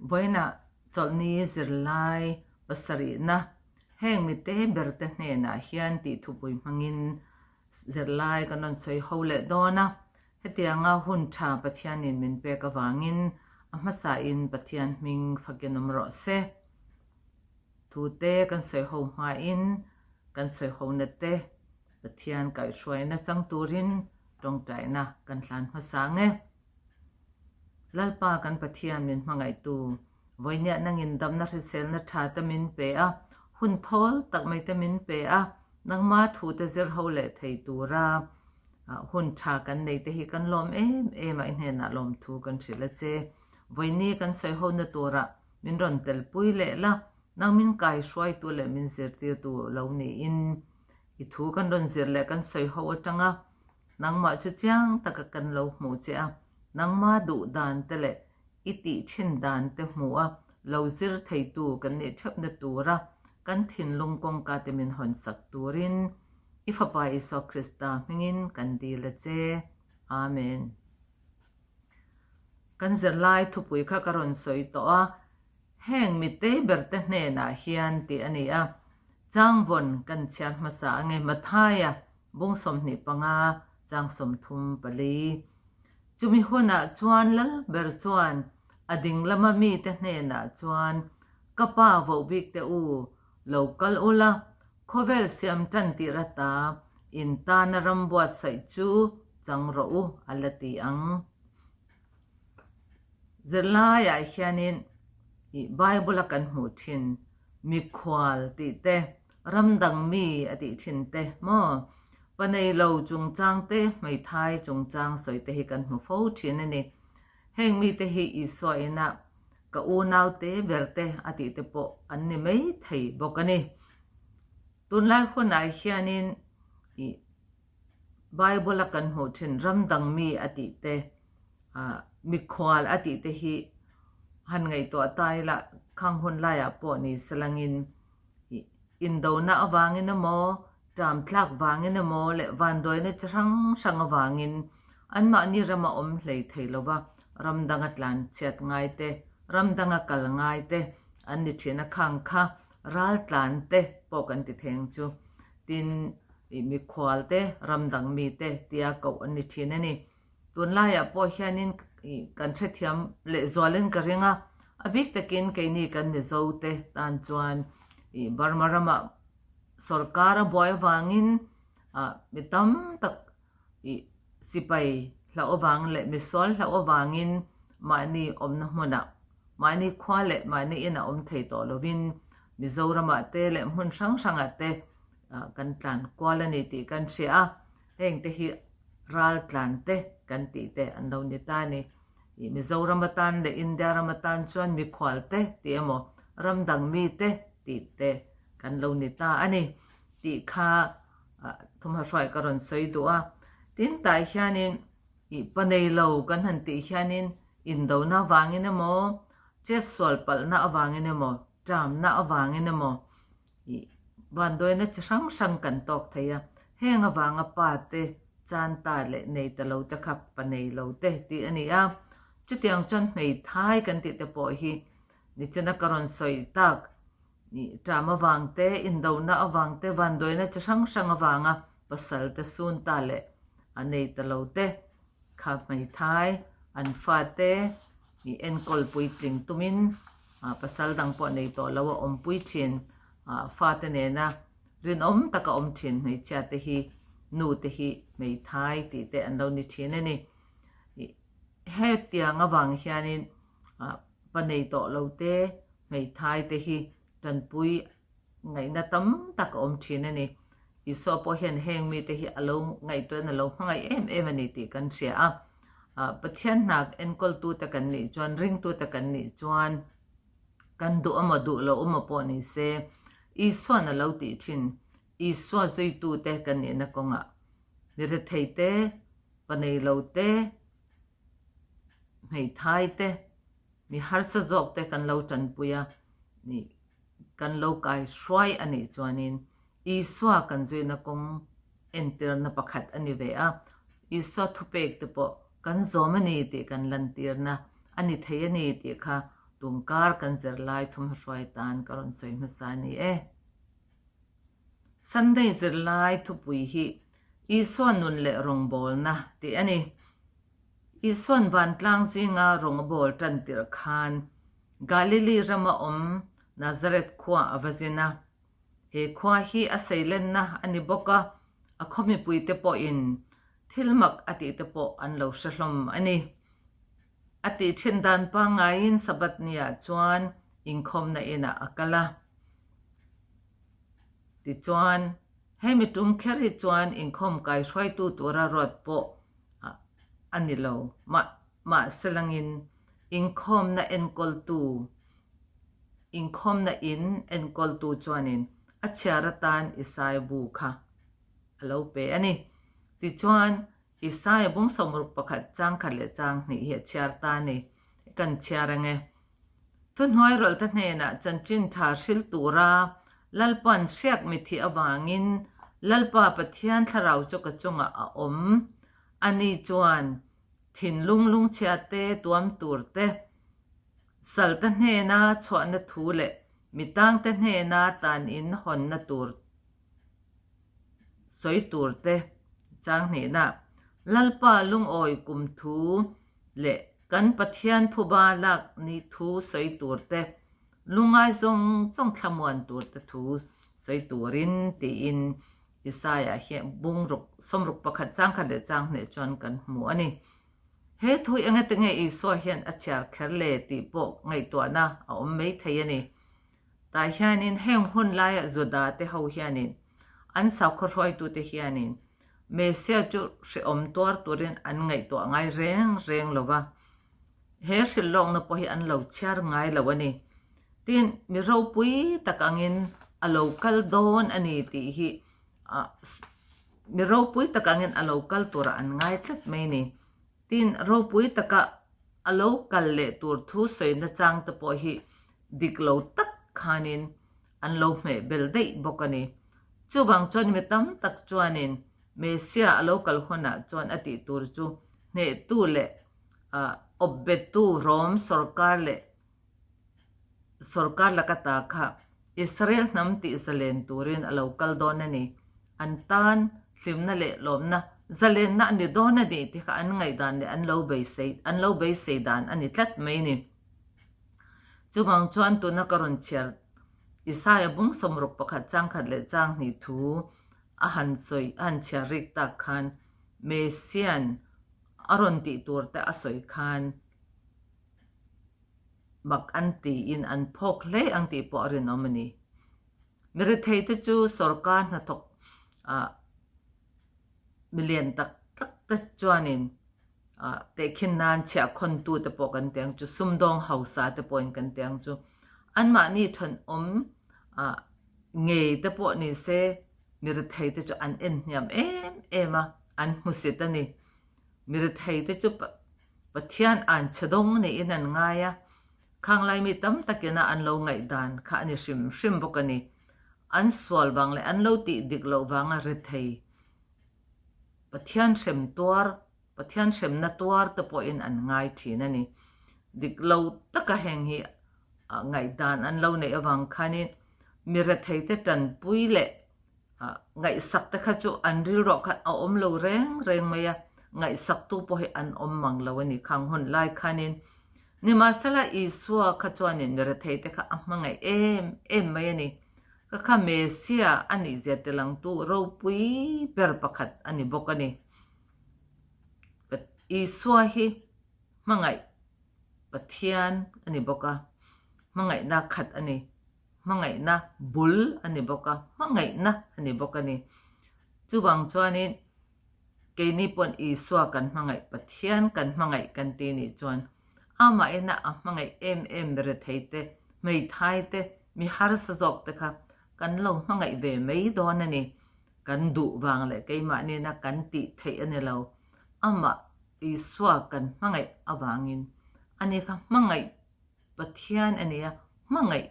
Vawiinah chawlhni zirlai pasarihna heng mite berte hnenah hian tih thupui hmangin zirlai kan rawn sawi ho leh dawn a. Hetianga hun tha Pathianin min pek avangin a hmasain Pathian hming fakin awm rawh se. Thute kan sawi ho hmain kan sawi hona te Pathian kaihhruaina chang turin tawngtaina kan hlan hmasa ang e. Lalpa kan Pathian min hmangaihtu, vawinia nangin damna hriselna tha te min pe a, hun thawl tak mai te min pe a, nangma thu te zir ho leh thei tura hun tha kan nei te hi kan lawm em em a, i hnenah lawmthu kan hrilh a che. Vawini kan sawi hona turah min rawn telpui leh la, nang min kaihruaitu leh min zirtirtu lo niin i thu kan rawn zir leh kan sawi ho atanga Nangmah chu chiang taka kan lo hmuh che a, nangma duh dan te leh i tih thin dan te hmuh a lo zir theitu kan nih theuhna tura kan thinlung kawngka te min hawn sak turin i Fapa Isua Krista hmingin kan dil a che. Amen. Kan zirlai thupui kha ka rawn sawi tawh a, heng mitei berte hnenah hian tih a ni a, changvawn kan chhiar hmasa ange Mathaia Bung 25 chang 34. Chumi hunah chuan lal ber chuan a ding lama mite hnenah chuan, Ka pa voh bik te u, lo kal ula, khawvel siam tan tir ata in tana ram buatsaih chu chang rawh u a la ti ang. Zirlaiah hianin ih Bible-a kan hmuh thin mikhual tih te, Ramdang mi a tih thin te maw? Pa nei lo chungchang te, hmeithai chungchang sawi te hi kan hmu fo thin a ni. Heng mite hi Isua inah ka unau te ber te a tih te pawh an ni mai thei bawk a ni. Tunlai hunah hianin ih Bible a kan hmuh thin ramdang mi a tih te, mikhual a tih te hi han ngaihtuah ta ila khang hun laiah pawh ni salangin Indona avangin emaw, ṭam tlak vangin emaw leh vanduaina chi hrang hrang avangin anmahni rama awm hlei thei lova ram danga tlan chhiat ngai te, ram danga kal ngai te an ni ṭhin a, khang kha ral tlan te pawh kan ti thei ang chu. Tin, mikhual te, ram dang mi te tia koh an ni ṭhin a ni. Tunlaiah pawh hianin kan hrethiam lehzualin ka ring a, a bik takin keini kan Mizo te tan chuan Burma ramah sorkar a buai avangin mi tam tak sipai hlauh avang leh misual hlauh avangin mahni awmna hmunah mahni khua leh mahni inah awm thei tawh lovin Mizoramah te leh hmun hrang hrangah te kan tlan kual a ni tih kan hria a. Heng te hi ral tlan te kan tih te an lo ni ta a ni. Ih Mizoram atan leh India ram atan chuan mikhual te tih emaw ram dang mi te tih te kan lo ni ta a ni tih kha thumhahruai ka rawn sawi duh a. Tin tah hianin ih pa nei lo kan han tih hianin indona avangin emaw chetsual palhna avangin emaw ṭamna avangin emaw Ih, vanduaina chi hrang hrang kan tawk thei a, heng avanga pa te chan ta leh nei ta lo te kha pa nei lo te tih a ni a. Chutiang chuan hmeithai kan tih te pawh hi nichina ka rawn sawi tak ih ṭam avang te, indona avang te, vanduaina chi hrang hrang avanga pasal te sun ta leh a nei ta lo te kha hmeithai an fate ih enkawl puitling tumin Pasal dang pawh nei tawh lo a awmpui thin. Fate nena rinawm taka awm thin hmeichhia te hi nu te hi hmeithai tih te an lo ni thin a ni. Hetiang avang hianin pa nei tawh lo te hmeithai te hi tanpui ngaihna tam tak a awm thin a ni. Isua pawh hian heng mite hi a lo ngaihtuahna a lo hmangaih em em a ni tih kan hria a. Pathian hna enkawltute kan nih chuan, ringtute kan nih chuan kan duh emaw duh lo emaw pawh ni se, Isua'n a lo tih thin, Isua zuitute kan nihna kawngah mi rethei te, pa nei lo te, hmeithai te, mi harsa zawk te kan lo tanpui a nih. Kan lo kai hruai a nih chuanin Isua kan zuina kawng entirna pakhat a ni ve a, Isua thupek te pawh kan zawm a ni tih kan lantirna a ni thei a ni tih kha. Tungkar kan zirlai thumhruai tan ka rawn sawi hmasa a ni e. Sunday zirlai thupui hi Isua nun leh rawngbawlna tih a ni. Isua'n vantlang zinga rawng a bawl tan tirh khan Galili rama awm Nazareth khua a va zin a. He khua hi a seilenna a ni bawk a, a khaw mipuite pawhin thil mak a tihte pawh an lo hre hlawm a ni. A tih thin dan pangngaiin Sabbath niah chuan inkhawmna inah a kal a. Tichuan, hemi tum kher hi chuan inkhawm kaihruaitu tura ruat pawh a ni lo. Mahse langin inkhawmna enkawltu inkhawmna in enkawltu chuanin a chhiar atan Isaiah bu kha a lo pe a ni. Tichuan, Isaiah bung 61 chang khat leh chang hnih hi a chhiar ta a ni. Kan chhiar ang e. Thuhnuai rawlhte hnenah chanchin tha hril tura Lalpa'n hriak mithih avangin Lalpa Pathian thlarau chu ka chungah a awm. Ani chuan thinlung lungchhia te tuam tur te, salte hnena chhuahna thu leh mitangte hnena tan in hawnna tur sawi tur te chang hnihna Lalpa lungawi kum thu leh kan Pathian phuba lak ni thu sawi tur te, lungai zawng zawng thlamuan tur te thu sawi turin tiin Isaiah hian bung ruk 61 chang khat leh chang hnih chuan kan hmu a ni. He thu engati nge Isua hian a chhiar kher le tih pawh ngaihtuahna a awm mai thei a ni. Tah hianin heng hun laia Juda te ho hianin an sakhaw hruaitute hianin Messiah chu hrehawm tuar turin an ngaihtuah ngai reng reng lo va, he hrilh lawkna pawh hi an lo chhiar ngai lo a ni. Tin, mi ropui tak angin a lo kal dawn a ni tih hi mi ropui tak angin a lo kal turah an ngai tlat mai a ni. Tin, ropui taka a lo kal leh tur thu sawina chang te pawh hi dik lo tak khanin an lo hmeh bel daih bawk a ni. Chuvang chuan mi tam tak chuanin Messiah a lo kal hunah chuan a tih tur chu hnehtu leh awpbettu Rom sawrkar leh sawrkar laka ta kha Israel hnam tih zalen turin a lo kal dawn a ni. An tan hlimna leh lawmna zalenna a ni dawn a ni tih kha an ngaihdan leh an lo beisei an lo beisei dan a ni tlat mai a ni. Chuvang chuan tuna ka rawn chhiar Isaiah bung 61 chang khat leh chang hnih thu a han sawi a han chhiar rik tak khan Messian a rawn tih tur te a sawi khan mak an tiin an phawk hle ang tih pawh a rinawm a ni. Mirethei te chu sorkar hnathawk ah milian tak tak te chuanin ah tehkhin nan chhiahkhawntu te pawh kan ti ang chu, sumdawng hausa te pawhin kan ti ang chu. Anmahni thenawm ah ngei te pawh ni se mirethei te chu an en hniam em em a, an hmusit a ni. Mirethei te chu Pathian an chhe dawng niin an ngai a, Khanglai mi tam takina an lo ngaihdan kha a ni hrim hrim bawk a ni. An sual vang leh an lo tih dik loh vanga rethei Pathian hrem tuar, Pathian hremna tuar te pawhin an ngai thin a ni. Dik lo taka heng hi ngaihdan an lo neih avang khanin mi rethei te tanpui leh Ngaihsak te kha chu an rilruah khan a awm lo reng reng mai a, ngaihsaktu pawh hi an awm mang lo a ni khang hun lai khanin. Nimahsela Isua kha chuanin mirethei te kha a hmangaih em em mai a ni. Ka kha Mesia a nihzia tilangtu ropui ber pakhat a ni bawk a ni. Isua hi hmangaih Pathian a ni bawk a, hmangaihna khat a ni. Hmangaihna bul a ni bawk a, hmangaihna a ni bawk a ni. Chuvang chuanin keini pawn Isua kan hmangaih, Pathian kan hmangaih kan ti nih chuan amahina a hmangaih em em rethei te, hmeithai te, mi harsa zawk te kha kan lo hmangaih ve mai dawn a ni. Kan duh vang leh keimahnina kan tih theih a ni lo. Amah Isua kan hmangaih avangin ani kha hmangaih Pathian a ni a, hmangaih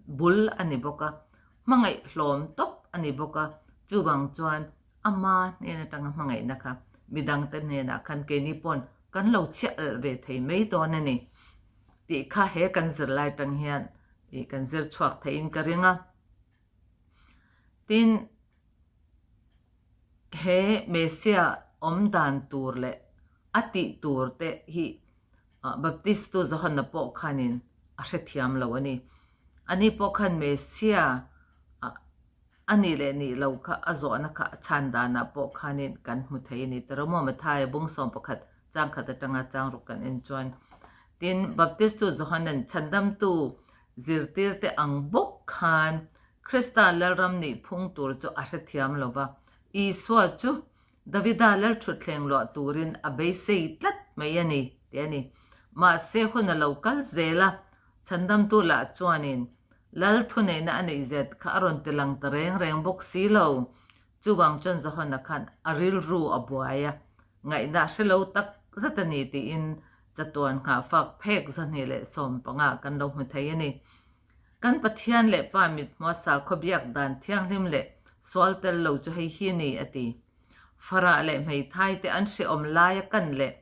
bul a ni bawk a, hmangaih hlawm tawp a ni bawk a, chuvang chuan ama hnen atanga hmangaihna kha midangte hnenah khan keini pawn kan lo chhiah alh ve thei mai dawn a ni. Tih kha he kan zirlai tang hian ih kan zir chhuak theihin ka ring a. Tin, he Messiah awm dan tur leh a tih tur te hi Baptistu Johana pawh khanin a hrethiam lo a ni. Ani pawh khan Messiah a nih leh nih lo kha a zawhna kha a chhan danah pawh khanin kan hmu thei a ni. Taramu Mathaia bung 11 chang khat atanga chang ruk kan en chuan tin Baptistu Johanan chhandamtu zirtirte ang bawk khan Krista Lalram nih phung tur chu a hrethiam lo va, Isua chu Davida lalthutthleng luah turin a beisei tlat mai a ni tih a ni. Mahse hun a lo kal zel a, chhandamtu lah chuanin Lal thuneihna a neih zet kha a rawn ti lang ta reng reng bawk si lo. Chuvang chuan Johana khan a rilru a buai a, ngaihna hre lo tak zet a ni tiin chatuan nghahfak phek 215 kan lo hmu thei a ni. Kan Pathian leh Pa mithmua sakhaw biak dan thianghlim leh sual tel lo chu hei hi ni, a ti. Farah leh hmeithai te an hrehawm laia kan leh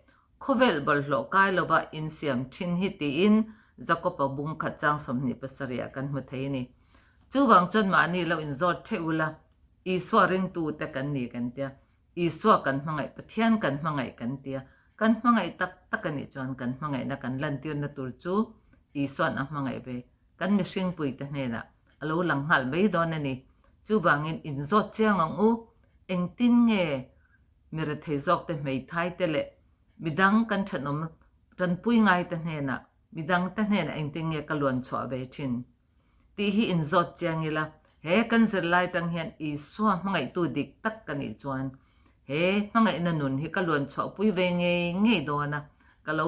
khawvel bawlhhlawh kai lova insiam thin hi tiin Jakob-a bung khat chang 27 ah kan hmu thei a ni. Chuvang chuan mahni lo inzawt theuh ula, Isua ringtute kan ni kan tia. Isua kan hmangaih, Pathian kan hmangaih kan ti a, kan hmangaih tak tak a nih chuan kan hmangaihna kan lantirna tur chu Isua'n a hmangaih ve kan mihringpuite hnenah a lo lang nghal mai dawn a ni. Chuvangin inzawt chiang ang u, engtin nge mi rethei zawkte hmeithaite leh midang kan thenawm tanpui ngaite hnenah midangte hnenah engtin nge ka luan chhuah ve thin? Tih hi inzawt chiang ila, he kan zirlai tang hian Isua hmangaihtu dik tak ka nih chuan he hmangaihna nun hi ka luan chhuahpui ve ngei ngei dawn a, ka lo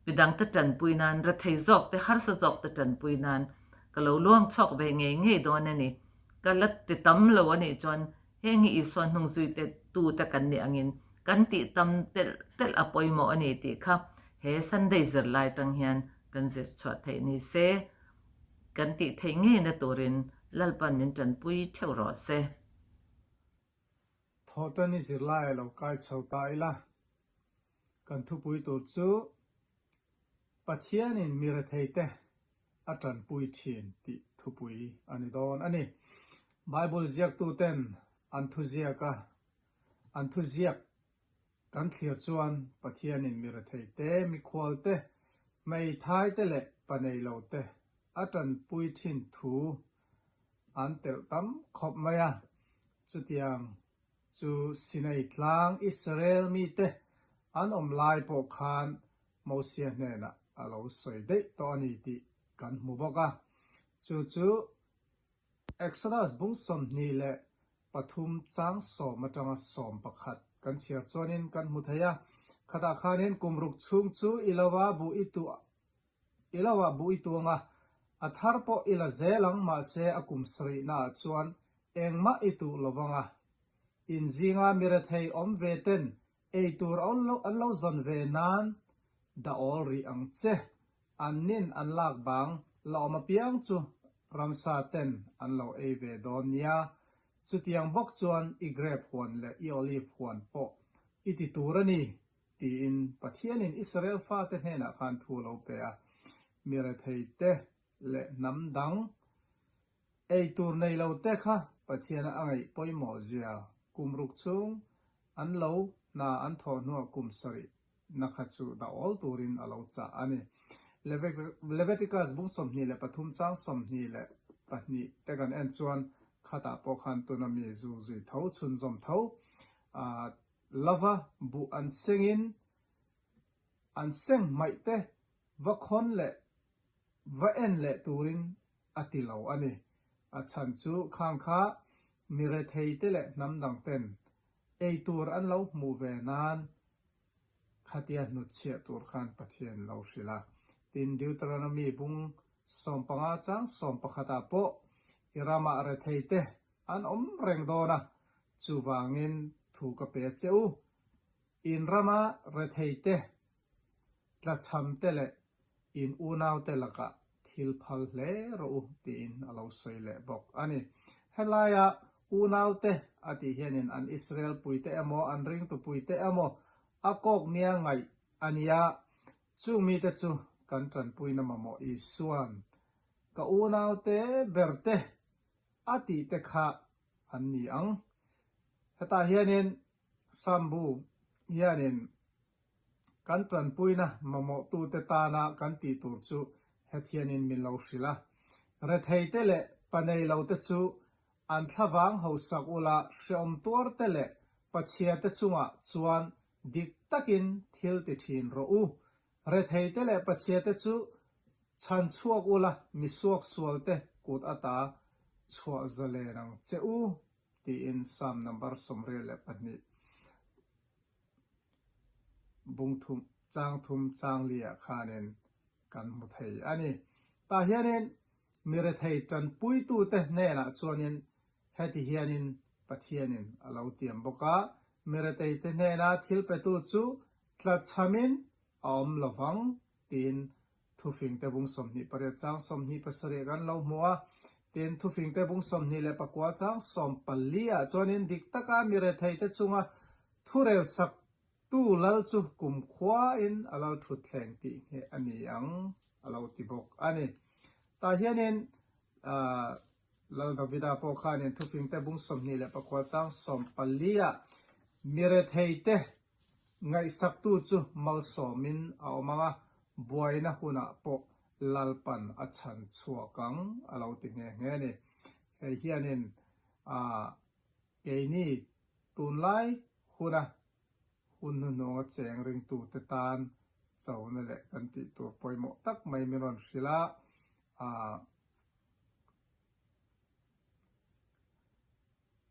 midangte tanpui nan, rethei zawk te, harsa zawk te tanpui nan ka lo luang chhuak ve ngei ngei dawn a ni. Ka la ti tam lo a nih chuan heng hi Isua hnungzui te tute kan nih angin kan tih tam telh telh a pawimawh a ni tih kha he Sunday zirlai tang hian Kan zir chhuah theih ni se, kan tih theih ngeina turin Lalpan min tanpui theuh rawh se. Thawhtan i zirlai a lo kai chho ta ila, kan thupui tur chu Pathianin mi retheite a tanpui thin tih thupui a ni dawn a ni. Bible ziaktuten an thuziak a, an thuziak Kan thlir chuan Pathianin mi rethei te, mikhual te, hmeithai te leh panei lo te a tanpui thin thu an telh tam khawp mai a. Chutiang chu Sinai tlang Israel mite an awm lai pawh khan Mosia hnenah a lo sawi daih tawh a ni tih kan hmu bawk a. Chu chu Exodus bung 23 chang sawm atanga 11 kan chhiar chuanin kan hmu thei a, khatah khanin kum ruk chhung chu i lova buh i tuah i lova buh i tuang a, a thar pawh i la zel ang mahse a kum sarihnaah chuan engmah i tuh lovang a, in zinga mi rethei awm ve ten Ei tur an lo zawn ve nan dah awl rih ang che. An nin an lak bang la awm apiang chu ramsa ten an lo ei ve dawn nia. Chutiang bawk chuan i grape huan leh i olive huan pawh i ti tur a ni, tiin Pathianin Israel fate hnenah khan thu a lo pe a. Mi rethei te leh hnam dang ei tur nei lo te kha Pathiana a ngaih pawimawh zia kum ruk chhung An lo hna an thawh hnuah kum sarih na kha chu dah awl turin a lo chah a ni. Leviticus bung 23 chang 22 te kan en chuan khatah pawh khan tuna mi zu zui tho chhunzawm tho lova buh an sengin an seng hmaih te va khawn leh va en leh turin a ti lo a ni. A chhan chu khang kha mi rethei te leh hnam dang ten ei tur an lo hmuh ve nan khatia hnutchhiah tur khan Pathian lo hrilh a. Tin, Deuteronomy bung 15 chang 11 ah pawh i ramah rethei te an awm reng dawn a, chuvangin thu ka pe che u, in rama rethei te tlachham te leh in unaute lakah thil phal hle rawh u tiin a lo sawi leh bawk a ni. Helaia unaute a tih hianin an Israel puite emaw an ringtu puite emaw a kawk nia ngaih a nia, chung mite chu kan tanpuina mamawh Isua'n ka unaute berte a tihte kha an ni ang. Hetah hianin Sambu hianin kan tanpuina mamawhtute tana kan tih tur chu hethianin min lo hrilh a. Retheite leh paneilote chu an thlavang hausak ula hreawm tuarte leh pachhiate chungah chuan dik takin thil ti thin rawh u. Retheite leh pachhiate chu chhan chhuak ula mi suaksualte kut ata chhuah zalen ang che u. tiin Psalm number 22 bung thum chang thum chang li ah khanin kan hmu thei a ni. Tah hianin mi rethei tanpuitute hnenah chuanin heti hianin Pathianin a lo tiam bawk a, Mi retheite hnena thil petu chu tlachhamin a awm lovang tiin Thufingte bung 28 chang 27 kan lo hmu a. Tin, Thufingte bung 29 chang 14 ah chuanin dik taka mi retheite chunga thurel saktu lal chu kumkhuain a lal thut thleng tih ngheh a ni ang a lo ti bawk a ni. Tah hianin Lal Davida pawh khanin Thufingte bung 29 chang 14 ah mi retheite Ngaihsaktu chu malsawmin a awm ang a, buaina hunah pawh Lalpan a chhan chhuak ang a lo ti nghe nghe a ni. Hei hianin keini tunlai huna hun hnuhnunga cheng ringtute tan chona leh kan tih tur pawimawh tak mai min rawn hrilh a,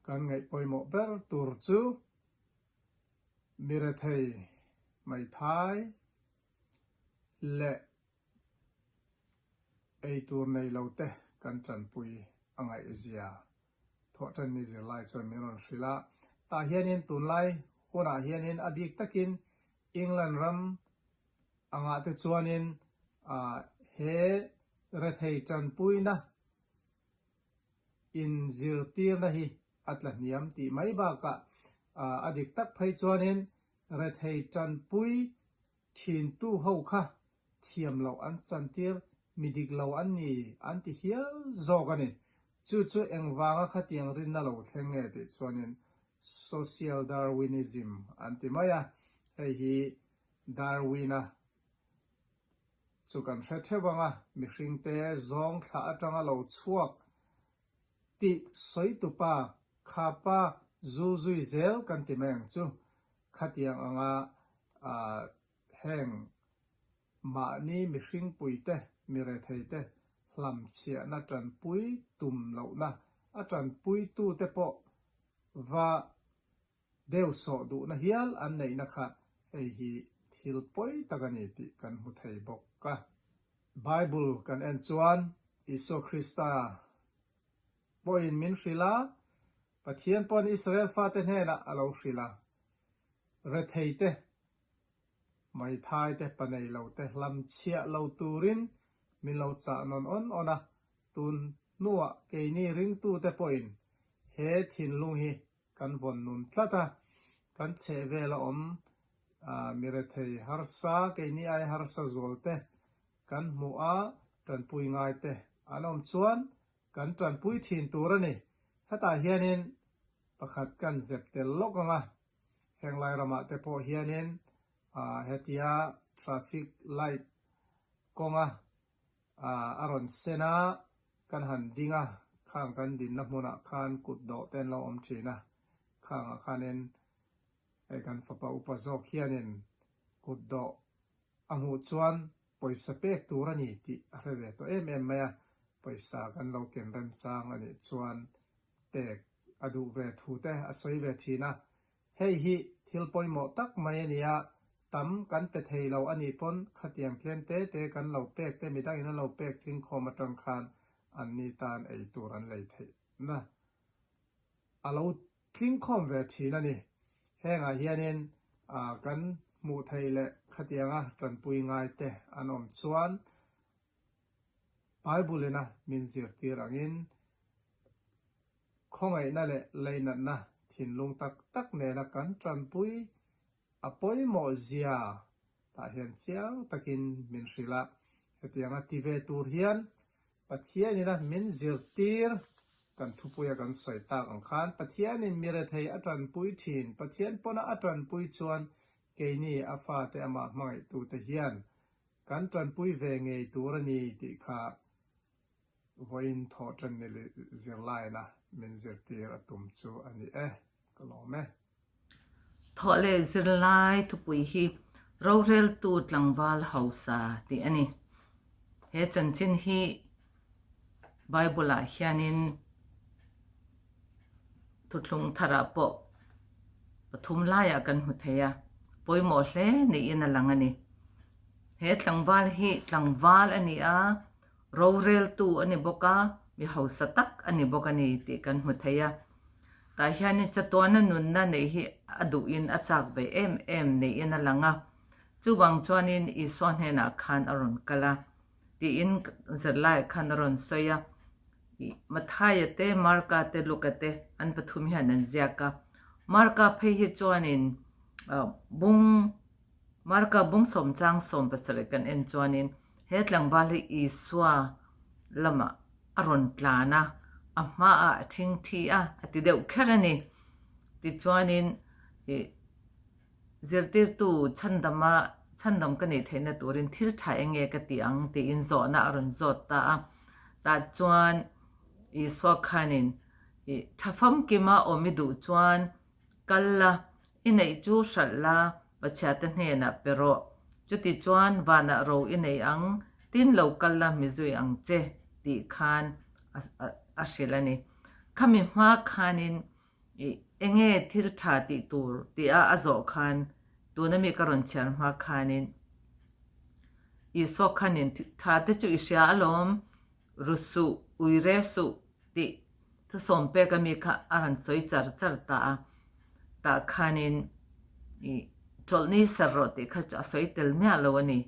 kan ngaih pawimawh ber tur chu Mirethei Maithai leh eitur nei lo te kan tanpui a ngaihzia thawhtanni zirlai chuan min rawn hrilh a. Tah hianin tunlai hunah hianin a bik takin England ram angah te chuanin he rethei tanpuina inzirtirna hi a tla hniam tih mai bakah a dik tak phei chuanin rethei tanpui thintu ho kha thiam loh an chantir mi dik lo an ni an ti hial zawk a ni. Chu chu engvanga khatiang rinna lo thleng nge tih chuanin Social Darwinism an ti mai a, hei hi Darwin-a Chu kan hre theuh ang a, mihringte zawng thlah atanga lo chhuak tih sawitupa khapa zu zui zel kan ti mai ang chu. Khatiang anga heng mahni mihringpuite, miretheite hlamchhiahna tanpui tum lohna a tanpuitute pawh va Deuh sawh duhna hial an neihna kha hei hi thil pawi tak a ni tih kan hmu thei bawk a. Bible kan en chuan Isua Krista pawhin min hrilh a, Pathian pawn Israel fate hnenah a lo hrilh a, retheite, maithaite, paneilote hlamchhiah lo turin min lo chah nawn awn awn a, tun hnuah keini ringtute pawhin he thinlung hi Kan vawn nun tlat a, kan chheh vel a awm mi rethei harsa, keini ai harsa zual te kan hmuh a, tanpui ngai te an awm chuan kan tanpui thin tur a ni. Hetah hianin pakhat kan zep tel lawk ang a, heng lai ramah te pawh hianin hetia traffic light kawnga A rawn sen a, kan han ding a, khang kan dinna hmunah khan kut dawh te an lo awm thin a, khangah khanin hei kan fapa upa zawk hianin kut dawh a hmuh chuan pawisa pek tur a ni tih a hre ve tawh em em mai a, pawisa kan lo ken remchang a nih chuan pek a duh ve thu te a sawi ve thin a, Hei hi thil pawimawh tak mai a nia, tam kan pe thei lo a nih pawn khatiang tlem te te kan lo pek te midangin an lo pek tlingkhawm atang khan anni tan ei tur an lei theihna a lo tlingkhawm ve thin a ni. Hengah hianin kan hmuh theih leh khatianga tanpui ngai te an awm chuan Bible ina min zirtir angin Khawngaihna leh leinatna thinlung tak tak nena kan tanpui a pawimawh zia tah hian chiang takin min hrilh a. Hetianga ti ve tur hian Pathianin a min zirtir kan thupuia kan sawi tak ang khan Pathianin mi rethei a tanpui thin, Pathian pawna a tanpui chuan keini a fate amah hmangaihtute hian kan tanpui ve ngei tur a ni tih kha vawiin thawh tan ni zirlaina min zirtir a tum chu a ni e, ka lawm e. Thawh leh zirlai thupui hi roreltu tlangval hausa tih a ni. He chanchin hi Bible-ah hianin thuthlung tharah pawh pathum laiah kan hmu thei a, pawimawh hle niin a lang a ni. He tlangval hi tlangval a ni a, Roreltu a ni bawk a, mi hausa tak a ni bawk a ni tih kan hmu thei a. Tah hianin chatuana nunna neih hi a duhin a chak ve em em niin a lang a. Chuvang chuanin Isua hnenah khan a rawn kal a tiin zirlaiah khan a rawn sawi a. Mathaia te, Marka te, Luka te an pathum hian an ziak a. Marka phei hi chuanin bung Marka bung sawmchang 17 kan en chuanin He tlangval hi Isua lamah a rawn tlan a, a hmaah a thingthi a, a ti deuh kher a ni. Tichuanin ih zirtirtu chhandama chhandam ka nih theihna turin thil tha eng nge ka ti ang tiin zawhna a rawn zawt ta a. Tah chuan Isua khanin ih tha famkima awm i duh chuan Kal la, i neih chu hralh la, Pachiate hnenah pe rawh. Chuti chuan vanah ro i nei ang, tin lo kal la mi zui ang che, tih khan a hrilh a ni. Khami hma khanin i enge thil tha tih tur tia a zawh khan, tuna mi ka rawn chhiar hma khanin Isua khanin tha te chu i hria alawm, Ru suh, ui re suh tih thusawm pek ami kha a rawn sawi char char ta a, tah khanin ih chawlhni ser rawh tih kha chu a sawi tel miah lo a ni.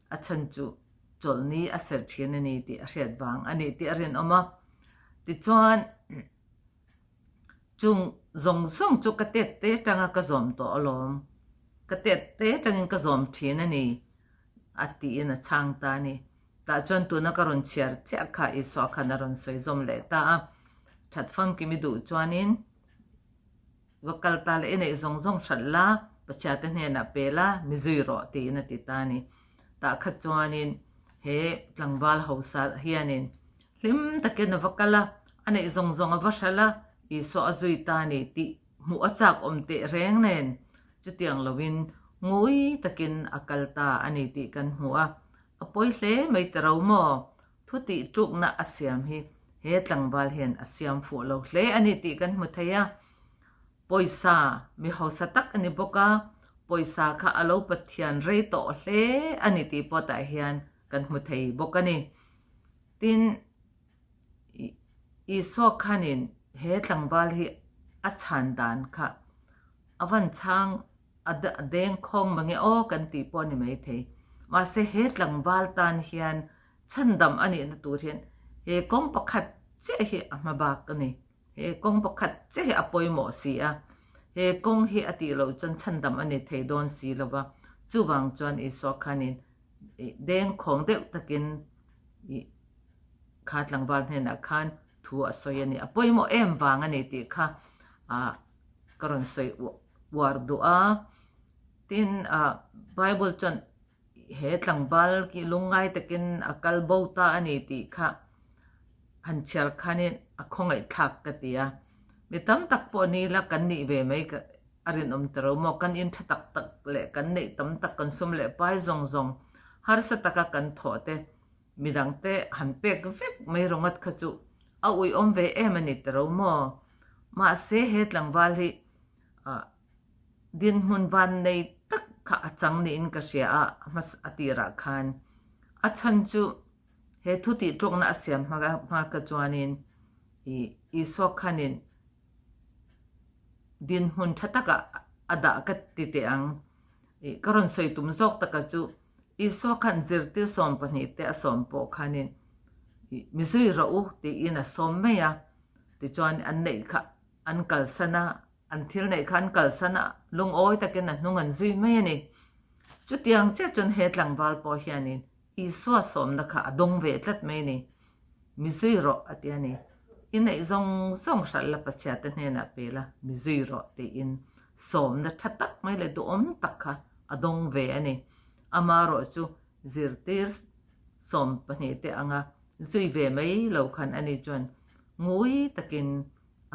A chhan chu chawlhni a ser thin a ni tih a hriat vang a ni tih a rinawm a. Tichuan chung zawng zawng chu ka tet te atanga ka zawm tawh alawm, ka tet te atangin ka zawm thin a ni a tiin a chhang ta a ni. Tah chuan tuna ka rawn chhiar chiah kha Isua khan a rawn sawi zawm leh ta a, That famkim i duh chuanin va kal ta la, i neih zawng zawng hralh la, Pathiate hnenah pe la, mi zui rawh tiin a ti ta a ni. Tah kha chuanin he tlangval hausa hianin hlim takin a va kal a, a neih zawng zawng a va hralh a, Isua a zui ta a ni tih hmuh a chak awm teh reng nen chutiang loin ngui takin a kal ta a ni tih kan hmu a. A pawi hle mai ta ro maw? Thu tih tlukna a siam hi he tlangval hian a siam fuh lo hle a ni tih kan hmu thei a. Pawisa mi hausa tak a ni bawk a, pawisa kha a lo Pathian rei tawh hle a ni tih pawh tah hian kan hmu thei bawk a ni. Tin, Isua khanin he tlangval hi a chhan dan kha a van chhang A deng khawng mange aw kan tih pawh a ni maithei. Mahse he tlangval tan hian chhandam a nihna tur hian he kawng pakhat chiah hi a hma bak a ni. He kawng pakhat chiah hi a pawimawh si a. He kawng hi a tih loh chuan chhandam a ni thei dawn si lo va. Chuvang chuan Isua khanin deng khawng deuh takin kha tlangval hnenah khan thu a sawi a ni. A pawimawh em vang a ni tih kha ka rawn sawi uar duh a. Tin, Bible chuan he tlangval khi lungngai takin a kal bo ta a ni tih kha han chhiar khanin a khawngaihthlak ka ti a. Mi tam tak pawh ni ila kan nih ve mai a rinawm ta ro maw? Kan in tha tak tak leh kan neih tam tak kan sum leh pai zawng zawng harsa taka kan thawh te Midangte han pek vek mai rawngawt kha chu a uiawm ve em a ni ta ro maw? Mahse he tlangval hi dinhmun van nei tak kha a chang niin ka hria a, a tirah khan. A chhan chu he thu tihtlukna a siam hma kha chuanin Isua khanin dinhmun tha takah a dah ka ti teh ang. Ka rawn sawi tum zawk taka chu Isua khan zirtir 12 te a sawm pawh khanin mi zui rawh u tiin a sawm mai a, tichuan an neih kha an kalsan a, an thil neih kha an kalsan a, lungawi takin a hnung an zui mai a ni. Chutiang chiah chuan he tlangval pawh hianin. Isua sawmna kha a dawng ve tlat mai a ni. Mi zui rawh a ti a ni. I neih zawng zawng hralh la Pathiate hnenah pe la, mi zui rawh tiin sawmna tha tak mai leh duhawm tak kha a dawng ve a ni. Amarawh chu zirtir 12 te anga zui ve mai lo khan ani chuan ngui takin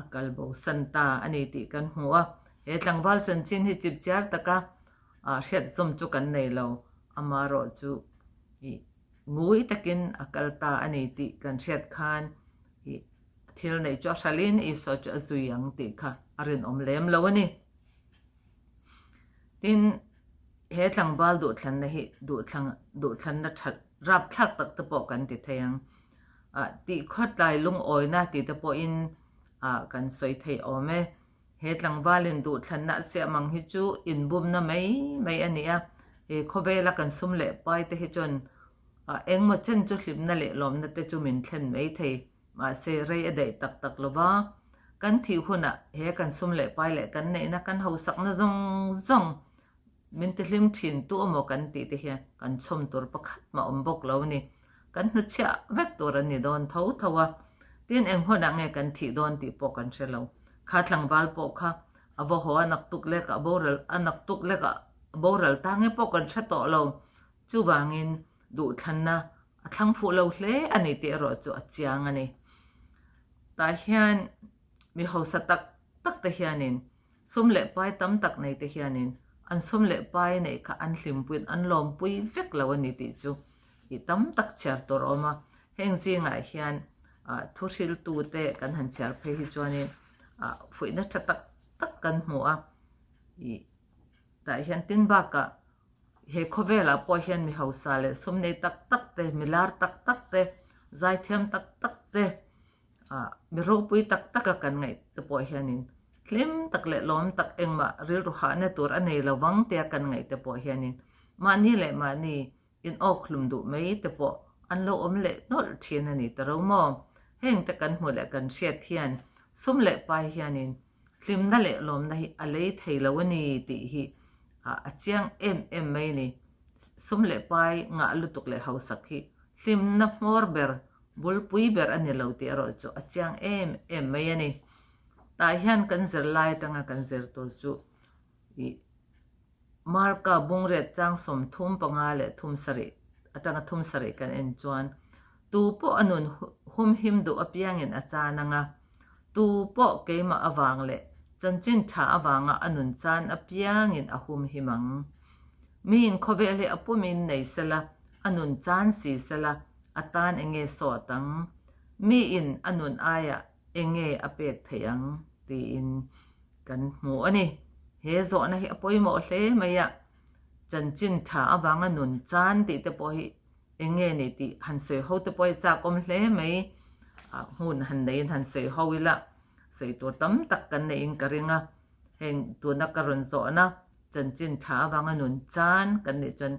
a kal bo san ta a ni tih kan hmu a. He tlangval chanchin hi chipchiar taka hriat zawm chu kan nei lo, amarawh chu ih ngui takin a kal ta a ni tih kan hriat khan ih thil neih chu a hralhin Isua chu a zui ang tih kha a rinawm lem lo a ni. Tin, he tlangval duhthlanna hi duhthlang duhthlanna that rapthlak tak te pawh kan ti thei ang. Ah tih khawtlai lungawina tih te pawhin ah kan sawi thei awm e. He tlangvalin duhthlanna a siam ang hi chu inbumna mai mai a ni a. He khawvela kan sum leh pai te hi chuan ah engmaw chen chu hlimna leh lawmna te chu min thlen mai thei. Mahse, rei a daih tak tak lo va, kan thih hunah he kan sum leh pai leh kan neihna kan hausakna zawng zawng min tihlim thin tu emaw kan tih te hian kan chhawm tur pakhat mah awm bawk lo a ni. Kan hnuchhiah vek tur an ni dawn tho tho a, tin eng hunah nge kan thih dawn tih pawh kan hre lo. Kha tlangval pawh kha a va haw a naktuk lekah boral a naktuk lekah boral ta nge pawh kan hre tawh lo. Chuvangin Duhthlanna a thlang fuh lo hle a ni tih erawh chu a chiang a ni. Tah hian mi hausa tak tak te hianin sum leh pai tam tak nei te hianin an sum leh pai neih kha an hlimpuiin an lawmpui vek lo a ni tih chu i tam tak chhiar tur a awm a. Heng zingah hian thu hriltu te kan han chhiar phei hi chuanin fuihna tha tak tak kan hmu a. Tah hian tin bakah He khawvelah pawh hian mi hausa leh sum nei tak tak te, mi lar tak tak te, zaithiam tak tak te, ah mi ropui tak taka kan ngaih te pawh hianin hlim tak leh lawm tak engmah rilru hahna tur a nei lo vang tia kan ngaih te pawh hianin mahni leh mahni inawk hlum duh mai te pawh an lo awm leh nawlh thin a ni ta ro maw? Heng te kan hmuh leh kan hriat hian sum leh pai hianin Hlimna leh lawmna hi a lei thei lo a ni tih hi a chiang em em mai a ni. Sum leh pai ngah lutuk leh hausak hi hlimna hmawr ber, bulpui ber a ni lo tih erawh chu a chiang em em mai a ni. Tah hian kan zirlai atanga kan zir tur chu ih Marka bungriat chang 35 leh 37 atanga 37 kan en chuan tu pawh a nun humhim duh apiangin a chan ang a, tu pawh keimah avang leh chanchin tha avanga a nun chan apiangin a humhim ang. Miin khawvel hi a pumin nei sela, a nun chan si sela, a tan enge sawt ang? Miin a nun aiah enge a pek theih ang? tiin Kan hmu a ni. He zawhna hi a pawimawh hle mai a, chanchin tha avanga nun chan tih te pawh hi eng nge ni tih han sawi ho te pawh hi chak awm hle mai. Hmun han neiin han sawi ho ila, sawi tur tam tak kan neihin ka ring a. Heng tuna ka rawn zawhna chanchin tha avanga nun chan kan nih chuan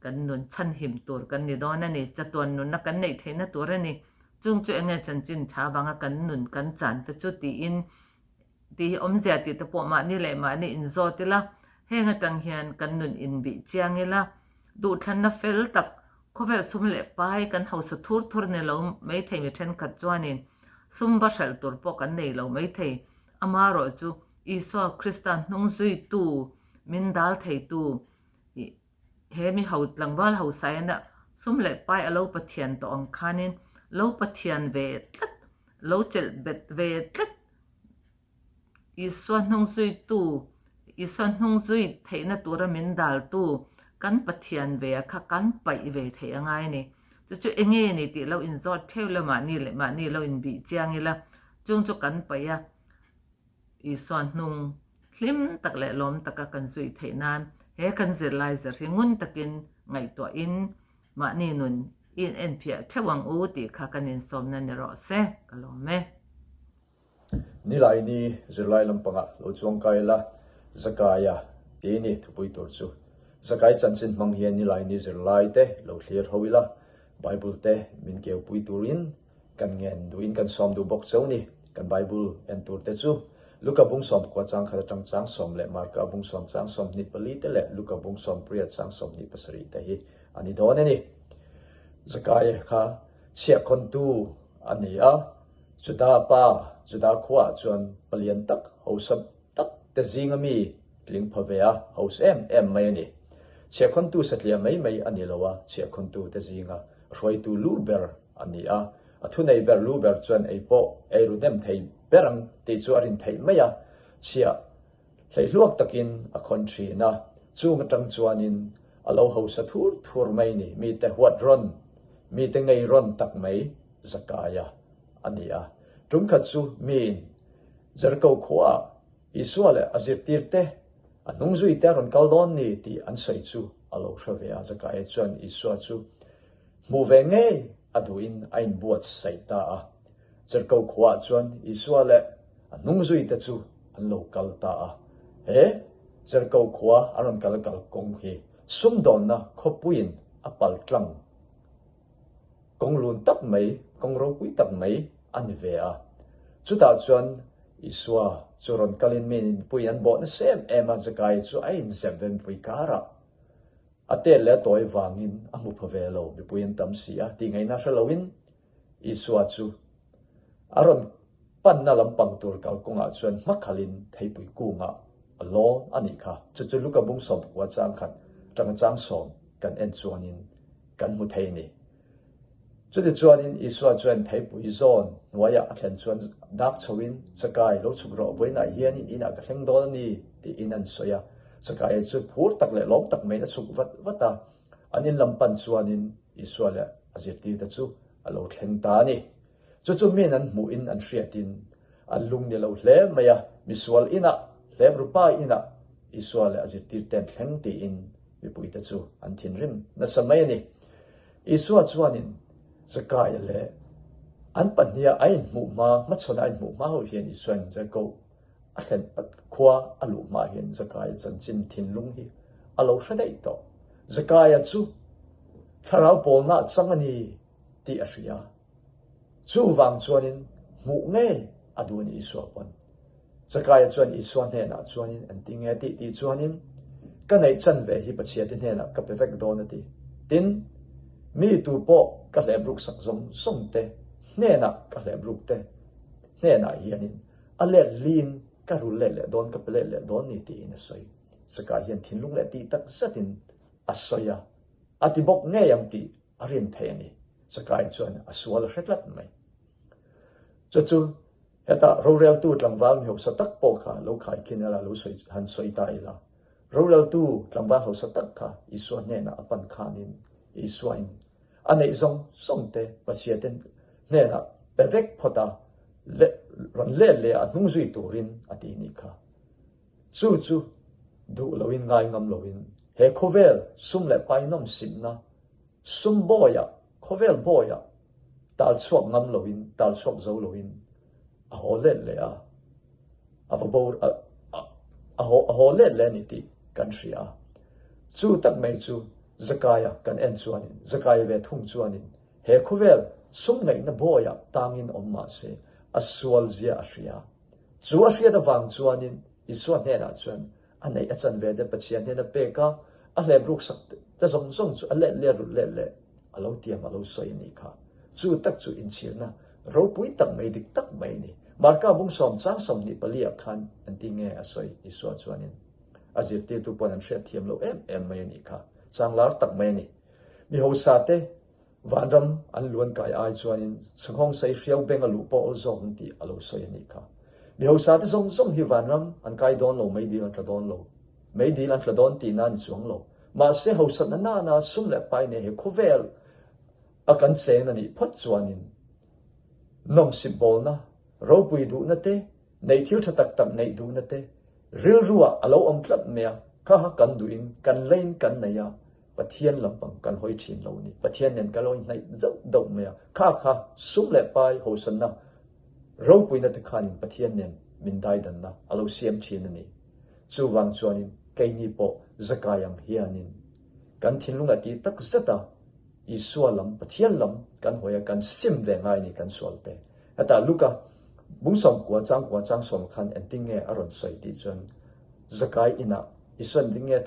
kan nun chhanhim tur kan ni dawn a ni, chatuan nunna kan neih theihna tur a ni. Chung chu eng nge chanchin tha avanga kan nun kan chan te chu tiin Tih hi awmzia tih te pawh mahni leh mahni inzawt ila, heng atang hian kan nun inbih chiang ila, duhthlanna fel tak, khawvel sum leh pai kan hausa thur thur ni lo maithei mi thenkhat chuanin sum va hralh tur pawh kan nei lo maithei. Amarawh chu Isua Krista hnung zuitu, min dal theitu, he mi ho tlangval hausaina sum leh pai a lo pathian tawh ang khanin lo pathian ve tlat, lo chelh bet ve tlat Isua hnung zuitu, Isua hnung zui theihna tura min daltu kan Pathian ve a kha kan paih ve theih a ngai a ni. Chu chu enge ni tih lo inzawt theuh ila mahni leh mahni lo inbih chiang ila, chung chu kan paih a, Isua hnung hlim tak leh lawm taka kan zui theih nan he kan zirlai zir hi ngun takin ngaihtuahin mahni nun i inenfiah theuh ang u tih kha kan insawmna ni rawh se, ka lawm e. Nilaini zirlai lampangah lo chuang kai la, Zakaia tih ni thupui tur chu. Zakai chanchin hmang hian Nilaini zirlai te lo thlir ho ila, Bible te min keupui turin kan ngen duhin kan sawm duh bawk cheu ni. Kan Bible en tur te chu Luka bung 19 chang khat atang chang 10 leh Marka bung 10 chang 24 te leh Luka bung 18 chang 27 te hi a ni dawn a ni. Zakaia kha chhiahkhawntu a ni a, Juda pa, Juda khuaah chuan palian tak, hausa tak te zinga mi tling pha ve a, hausa em em mai a ni. Chhiahkhawntu satliah mai mai a ni lo a, chhiahkhawntu te zinga hruaitu lu ber a ni a, a thunei ber lu ber chuan ei pawh ei ru hnem thei ber ang tih chu a rin theih mai a, chhiah Hleihluak takin a khawn thin a, chung atang chuanin a lo hausa thur thur mai ni, mite huat rawn, mite ngei rawn tak mai Zakaia a ni a. Tum khat chu miin Jeriko khuaah Isua leh a zirtirte a hnungzuite a rawn kal dawn ni tih an sawi chu a lo hre ve a, Zakaia chuan Isua chu hmuh ve ngei a duhin a inbuatsaih ta a. Jeriko khuaah chuan Isua leh A hnungzuite chu an lo kal ta a. He Jeriko khua a rawn kal kal kawng hi sumdawnna khawpuiin a pal tlang kawng lun tak mai, kawng ropui tak mai a ni ve a. Chutah chuan Isua chu rawn kalin mi mipui an bawh nasa em em a, Zakai chu a inzep ve mipui karah a tet leh a tawi vangin a hmu pha ve lo, mipui an tam si a, tihngaihna hre loin Isua chu a rawn panna lampang tur kalkawngah chuan hmakhalin theipui kungah a lawn a nih kha. Chu chu Luka bung 19 chang khat tanga chang sawm kan en chuanin kan hmu thei a ni. Chutichuanin Isua chuan theipui zawn hnuaiah a thlen chuan dak chhoin, Chakai, lo chhuk rawh, vawiinah hianin inah ka thleng dawn a ni, tiin an sawi a. Chakai chu phur tak leh lawm tak maiin a chhuk vat vat a. An in lam pan chuanin Isua leh a zirtirte chu a lo thleng ta a ni. Chu chu min an hmuhin an hriatin an lung ni lo hle mai a, misual inah, hlemrupa inah Isua leh a zirtirte an thleng tiin mipuite chu an thinrim nasa mai a ni. Isua chuanin Zakaia leh an pahniha a inhmuh hma, hmachhawn a inhmuh hma ho hian Isuain Jeriko A thlen khua a luh hma hian Zakaia chanchin thinlung hi a lo hre daih tawh. Zakaia chu thlarau pawlna a chang a ni tih a hria. Chuvang chuanin hmuh ngei a duh a ni Isua pawn. Zakaia chuan Isua hnenah chuanin an ti nge tih tih chuanin ka neih chan ve hi Pathiante hnenah ka pe vek dawn a ti. Tin, mi tu pawh ka hlep ruksak zawng zawng te hnenah ka hlep ruk te hnenah hianin A let lin ka rul let leh dawn, ka pe let leh dawn ni tiin a sawi. Saka hian thinlung leh tih tak zetin a sawi a, a ti bawk ngei ang tih a rin theih a ni. Sakai chuan a sual a hre tlat mai. Chu chu hetah roreltu tlangval mi hausa tak pawh kha lo khaikhin ila, lo sawi han sawi ta ila. Roreltu tlangval hausa tak kha Isua hnenah a pan khanin Isuain A neih zawng zawng te Pathiate hnenah pe vek phawt a, rawn let leh a hnung zui turin a ti nih kha. Chu chu duh loin ngai ngam loin he khawvel sum leh pai nawm simna sum bawiah, khawvel bawiah tal chhuak ngam loin, tal chhuak zo loin a haw let leh a, a va bo a a haw a haw let leh a ni tih kan hria a. Chu tak mai chu Zakaia kan en chuanin, Zakaia ve thung chuanin he khawvel sum ngaihna bawiah tangin awm mah se a sual zia a hria. Chu a hriat avang chuanin Isua hnenah chuan a neih a chan ve te Pathian hnena pek a, a hlep ruksak te zawng zawng chu a let leh rulh let leh a lo tiam a lo sawi a nih kha. Chu tak chu inchhirna ropui tak mai dik tak mai a ni. Marka bung sawm chang 24 ah khan engti nge a sawi Isua chuanin a zirtirtu pawn an hriat thiam lo em em mai a nih kha. Chang lar tak mai a ni. Mi hausa te Vanram an luan kai ai chuanin sanghawng sei hriau beng a luh pawh awl zawk ang tih a lo sawi a nih kha. Mi hausa te zawng zawng hi vanram an kai dawn lo, meidil an tla dawn lo. Meidil an tla dawn tihna a ni chuang lo. Mahse hausatna nana sum leh pai nei he khawvel a kan cheng a nih phawt chuanin nawmsip bawlna, ropui duhna te, neih thil tha tak tak neih duhna te rilruah a lo awm tlat mai a, kha kha kan duhin kan leiin kan nei a, Pathian lampang kan hawi thin lo ni. Pathian nen kan lo inhnaih zauh deuh mai a, kha kha sum leh pai hawisanna ropuina te khanin Pathian nen min daidanna a lo siam thin a ni. Chuvang chuanin keini pawh zakai ang hianin kan thinlung a ti tak zet a, Isua lam, Pathian lam kan hawi a, kan sim ve ngai a ni kan sual te. Hetah Luka bung 19 chang kua chang sawm khan engtin nge a rawn sawi tih chuan zakai inah Isua engtin nge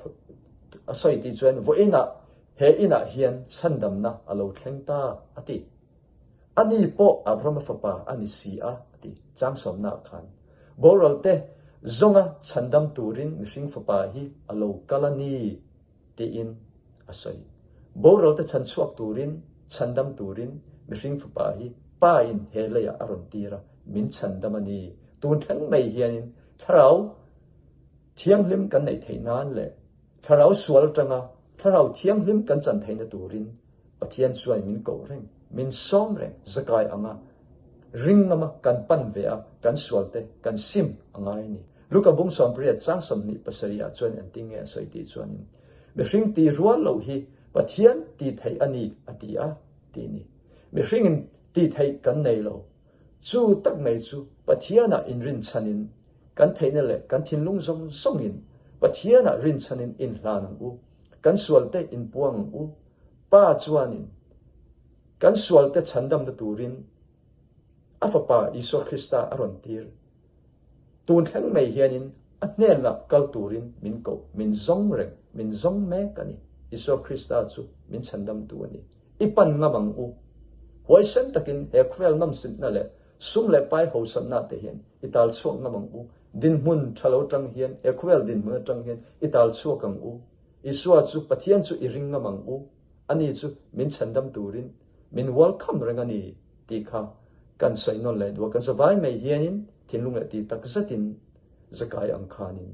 a sawi tih chuan vawiinah. He inah hian chhandamna a lo thleng ta, a ti. Ani pawh Abrahama fapa a ni si a, a ti. Chang sawmnaah khan, Boralte zawnga chhandam turin mihring fapa hi a lo kal a ni, tiin a sawi. Boralte chhan chhuak turin, chhandam turin mihring fapa hi Pa in he leiah a rawn tir a, min chhandam a ni. Tun thleng mai hianin thlarau thianghlim kan neih theih nan leh Thlarau sual atanga Thlarau Thianghlim kan chan theihna turin Pathian chuan min koh reng, min sawm reng, zakai anga ring ngama kan pan ve a, kan sualte kan sim a ngai a ni. Luka bung 80 chang 27 ah chuan engtin nge a sawi tih chuanin, Mihring tih rual loh hi Pathian tih theih a ni a ti a, tih ni. Mihringin tih theih kan nei lo. Chu tak mai chu Pathianah inrinchhanin kan theihna leh kan thinlung zawng zawngin Pathianah rinchhanin inhlan ang u, kan sualte inpuang ang u. Pa chuanin kan sualte chhandamna turin a Fapa Isua Krista a rawn tir. Tun thleng mai hianin a hnenah kal turin min koh, min zawng reng, min zawng mek a ni. Isua Krista chu min chhandamtu a ni. I pan ngam ang u. Huaisen takin he khawvel nawmsitna leh sum leh pai hausatna te hian i tal chhuak ngam ang u. Dinhmun tha lo atang hian, he khawvel dinhmun atang hian i tal chhuak ang u. Isua chu Pathian chu i ring ngam ang u. Ani chu min chhandam turin min welcome reng a ni tih kha kan sawi nawn leh duh a. Kan zavai mai hianin thinlung leh ti tak zetin zakai ang khanin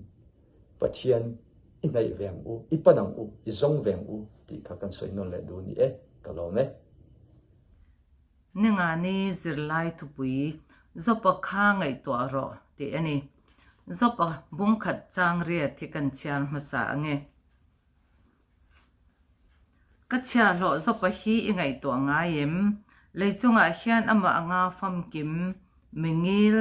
Pathian i hnaih ve ang u, i pan ang u, i zawng ve ang u tih kha kan sawi nawn leh duh ni e, ka lawm e. Ningani zirlai thupui Zopa kha ngaihtuah rawh tih a ni. Zopa bungkhat chang riat hi kan chhiar hmasa ang e. Ka chhiahhlawh Zopa hi i ngaihtuah ngai em? Lei chungah hian amah anga famkim, mingil,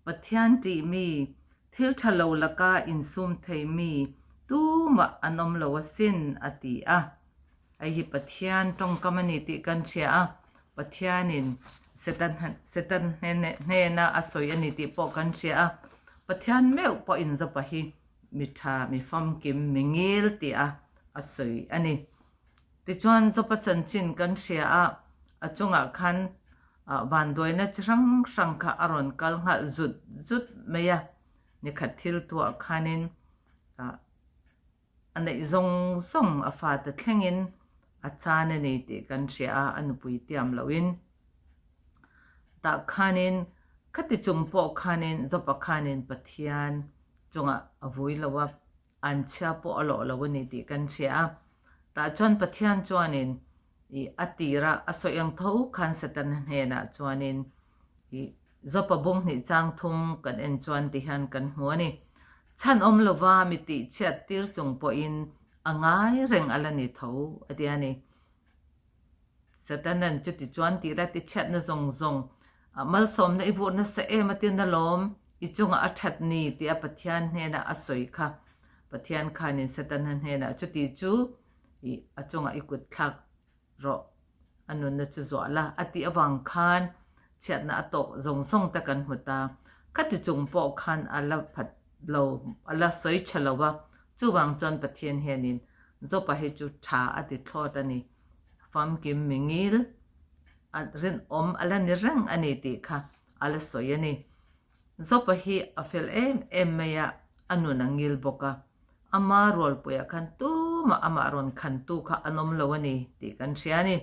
Pathian tihmi, Thil tha lo laka insum thei mi tumah an awm lo asin, a ti a. Hei hi Pathian tawngkam a ni tih kan hria a, Pathianin Satan Satan hnena a sawi a ni tih pawh kan hria a. Pathian meuh pawhin Zopa hi mi tha, mi famkim, mi ngil tih a a sawi a ni. Tichuan Zopa chanchin kan hria a, a chungah khan Vanduaina chi hrang hrang kha a rawn kal nghal zut zut mai a, nikhat thil tuah khanin a neih zawng zawng a fate thlengin a chan a ni tih kan hria a, a nupui tiam lohin. Tah khanin khati chung pawh khanin Zopa khanin Pathian chungah a vui lo a, an chhia pawh a lawh lo a ni tih kan hria a. Tah chuan Pathian chuanin i a tira a sawi ang tho khan Setana hnenah chuanin i Zopa bung hnih chang thum kan en chuan ti hian kan hmu a ni. Chhan awm lova mi tih chhiat tir chung pawhin a ngai reng a la ni tho a ti a ni. Satanan chuti chuan tih la tichhiatna zawng zawng malsawmna i vurh nasa em a tin alawm, i chungah a that ni tia Pathian hnenah a sawi kha. Pathian khanin Satana hnenah chuti chu i a chungah i kut thlak rawh, a nunna chu zuah la a tih avang khan chhiatna a tawk zawng zawng te kan hmu ta. Khati chung pawh khan a la phat lo, a la sawi tha lo a, chuvang chuan Pathian hianin Zopa hi chu tha a ti thlawt a ni. Famkim mingil a rinawm a la ni reng a ni tih kha a la sawi a ni. Zopa hi a fel em em mai a, a nun a ngil bawk a. Ama rualpuiah khan tumah amah rawn khantu kha an awm lo a ni tih kan hria a ni.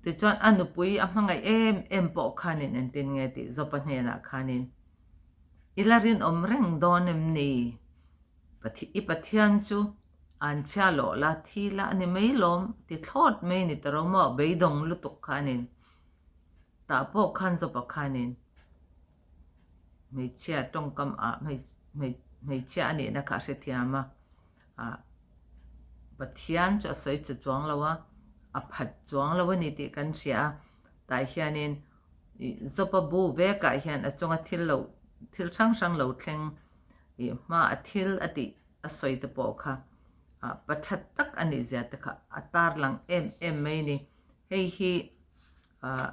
Tichuan a nupui a hmangaih em em pawh khanin engtin nge tih Zopa hnenah khanin i la rinawm reng dawn em ni? I Pathian chu an chhia lawh la, thi la a ni mai lawm ti thlawt mai ni ta ro maw, beidawng lutuk khanin tah pawh khan Zopa khanin hmeichhia tawngkam ah hmeichhia a nihna kha a hrethiam a, ah Pathian chu a sawi che chuang lo a, a phat chuang lo a ni tih kan hria a, tah hianin ih Zopa bu vekah hian a chunga thil lo thil hrang hrang lo thleng ih hma a thil a tih a sawi te pawh kha ah pa that tak a nih zia te kha a tarlang em em mai a ni. Hei hi ah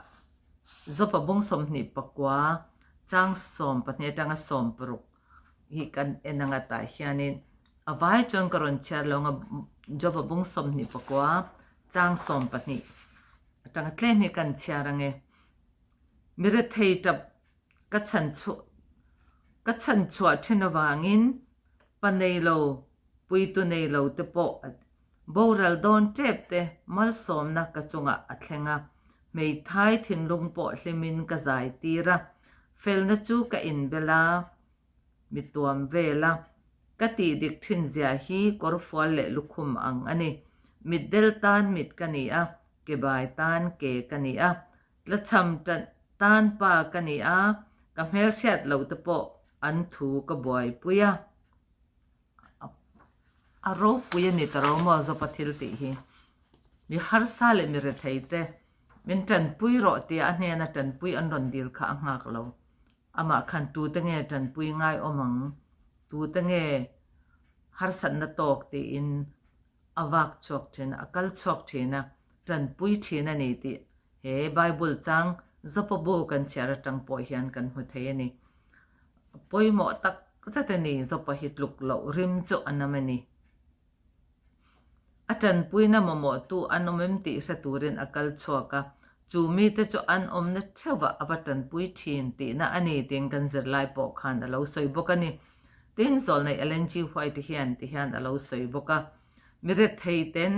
Zopa bung 24 chang 12 atanga 16 hi kan en anga tah hianin. A vai chuan ka rawn chhiar lo ang a, Joba bung 29 chang 12 atanga tlem hi kan chhiar ang e. Mi rethei tap ka chhan chhuah ka chhan chhuah then avangin pa nei lo puitu nei lo te pawh boral dawn tep te malsawmna ka chungah a thleng a, hmeithai thinlung pawh hlimin ka zai tir a, felna chu ka inbel a, mi tuam vel a, ka tih dik thin zia hi kawrfual leh lukhum ang a ni. Mitdel tan mit ka ni a, kebai tan ke ka ni a, Tlachham tan pa ka ni a, ka hmelhriat loh te pawh an thu ka buaipui a. A ropui a ni ta ro maw Zopa thil tih hi. Mi harsa leh mi rethei te min tanpui rawh tia a hnena tanpui an rawn dil kha a nghak lo. Amah khan tute nge tanpui ngai awm ang, tute nge harsatna tawk tiin a vak chhuak thin a, a kal chhuak thin a, tanpui thin a ni tih he Bible chang Zopa bu kan chhiar atang pawh hian kan hmu thei a ni. A pawimawh tak zet a ni, Zopa hi tluk loh rim chu a nam a ni. A tanpuina mamawhtu an awm em tih hre turin a kal chhuak a, chu mite chu an awmna theuhah a va tanpui thin tihna a ni tiin kan zirlai pawh khan a lo sawi bawk a ni. Tin, Zawlnei Ellen G. White hian ti hian a lo sawi bawk a, Mi retheiten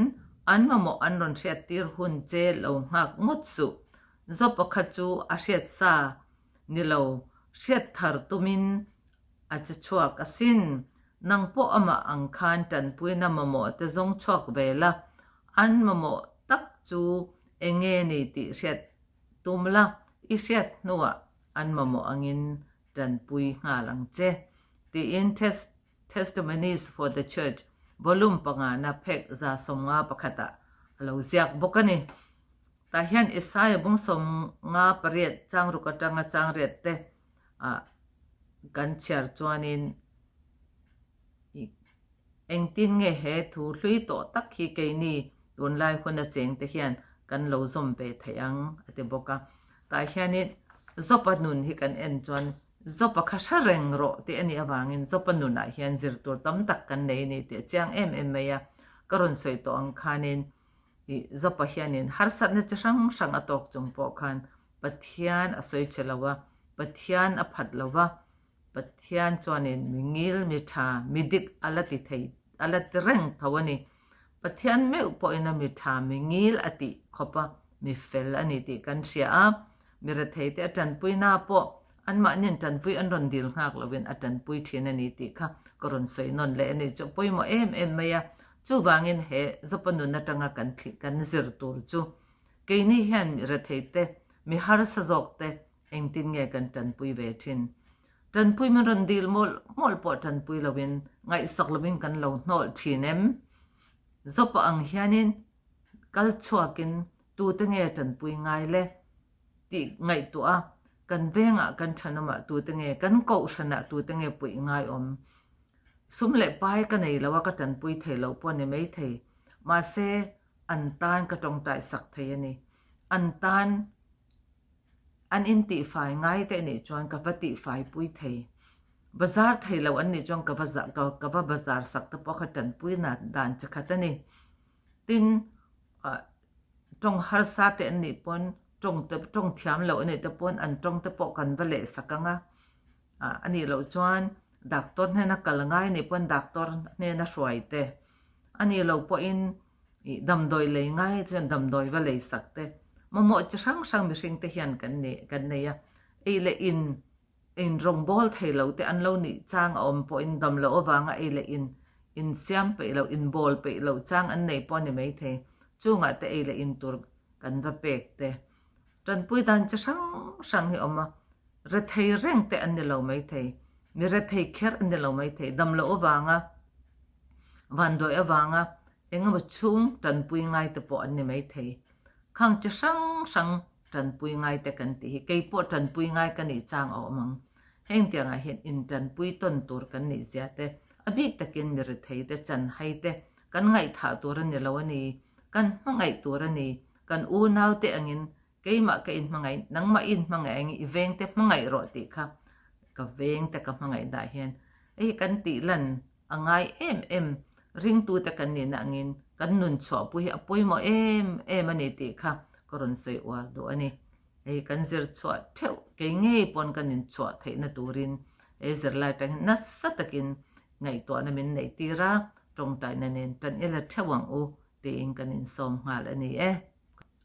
an mamawh an rawn hriattir hun che lo nghak ngawt suh. Zaw pakhat chu a hriat sa ni lo, hriat thar tumin a che chhuak asin. Nang pawh amah ang khan tanpuina mamawh te zawng chhuak ve la, an mamawh tak chu eng nge ni tih hriat tum la, i hriat hnuah an mamawh angin tanpui nghal ang che, tiin Testimonies for the Church volume pangana phek 51 ah a lo ziak bawk a ni. Tah hian Isaiah bung 58 chang ruk atanga chang riat te ah kan chhiar chuanin engtin nge he thu hlui tawh tak hi keini tunlai huna cheng te hian kan lo zawm ve theih ang a ti bawk a. Tah hianin Zopa nun hi kan en chuan Zopa kha hre reng rawh tih a nih avangin Zopa nunah hian zir tur tam tak kan nei a ni tih a chiang em em mai a. Ka rawn sawi tawh ang khanin ih Zopa hianin harsatna chi hrang hrang a tawk chung pawh khan Pathian a sawi che lo a, Pathian a phat lo va, Pathian chuanin mi ngil, mi tha, mi dik a la ti thei, a la ti reng tho a ni. Pathian meuh pawhin a mi tha, mi ngil a tih khawp a, mi fel a ni tih kan hria a. Mi retheite a tanpuina pawh anmahniin tanpui an rawn dil nghak loin a tanpui thin a ni tih kha ka rawn sawi nawn leh a ni chu a pawimawh em em mai a. Chuvangin he Zopa nun atanga kan thlih kan zir tur chu keini hian mi retheite, mi harsa zawkte engtin nge kan tanpui ve thin? Tanpui min rawn dil mawlh mawlh pawh tanpui loin ngaihsak loin kan lo hnawlh thin em? Zopa ang hianin kal chhuakin tute nge tanpui ngai le tih ngaihtuah a, kan vengah kan thanawmah tute nge, kan kohhranah tute nge puih ngai awm? Sum leh pai ka nei lo a, ka tanpui thei lo pawh a ni maithei. Mahse, an tan ka tawngtai sak thei a ni. An tan an intihfai ngai te nih chuan ka va tihfai pui thei. Bazar thei lo an nih chuan ka va ka va bazar sak te pawh kha tanpui dan chi khat a ni. Tin, tawng harsa te an nih pawn tawng te tawng thiam loh a nih te pawn an tawng te pawh kan va leh sak ang a, a nih loh chuan doctor hnena kal ngai a nih pawn doctor hnena hruai te a nih loh pawhin ih damdawi lei ngai chuan damdawi va lei sak te mamawh chi hrang hrang mihring te hian kan nih kan nei a, ei leh in In rawngbâwl thei lo te an lo nih chang a awm pawhin dam loh avanga ei leh in in siam peih loh, in bawl peih loh chang an nei pawh a ni maithei. Chungah te ei leh in tur kan va pek te. Tanpui dan chi hrang hrang hi awm a, rethei reng te an ni lo maithei. Mi rethei kher an ni lo maithei. Dam loh avanga, vanduai avanga eng emaw chhung tanpui ngai te pawh an ni maithei. Khang chi hrang hrang Tanpui ngai te kan tih hi kei pawh tanpui ngai ka nih chang a awm ang. Heng tiangah hian intanpui tawn tur kan nih zia te, a bik takin mi rethei te, chanhai te kan ngaihthah tur a ni lo a ni, kan hmangaih tur a ni, kan unau te angin keimah ka inhmangaih, nangmah i inhmangaih angin i veng te hmangaih rawh tih kha ka veng te ka hmangaih dah hian hei kan tih lan. A ngai em em ringtute kan nihna angin kan nun chhuahpui hi a pawimawh em em a ni tih kha ka rawn sawi uar duh a ni. Hei kan zir chhuah theuh kei ngei pawn kan inchhuah theihna turin he zirlai atang hian nasa takin ngaihtuahna min neih tir a, tawngtaina nen tan ila theuh ang u tiin kan insawm nghal a ni e.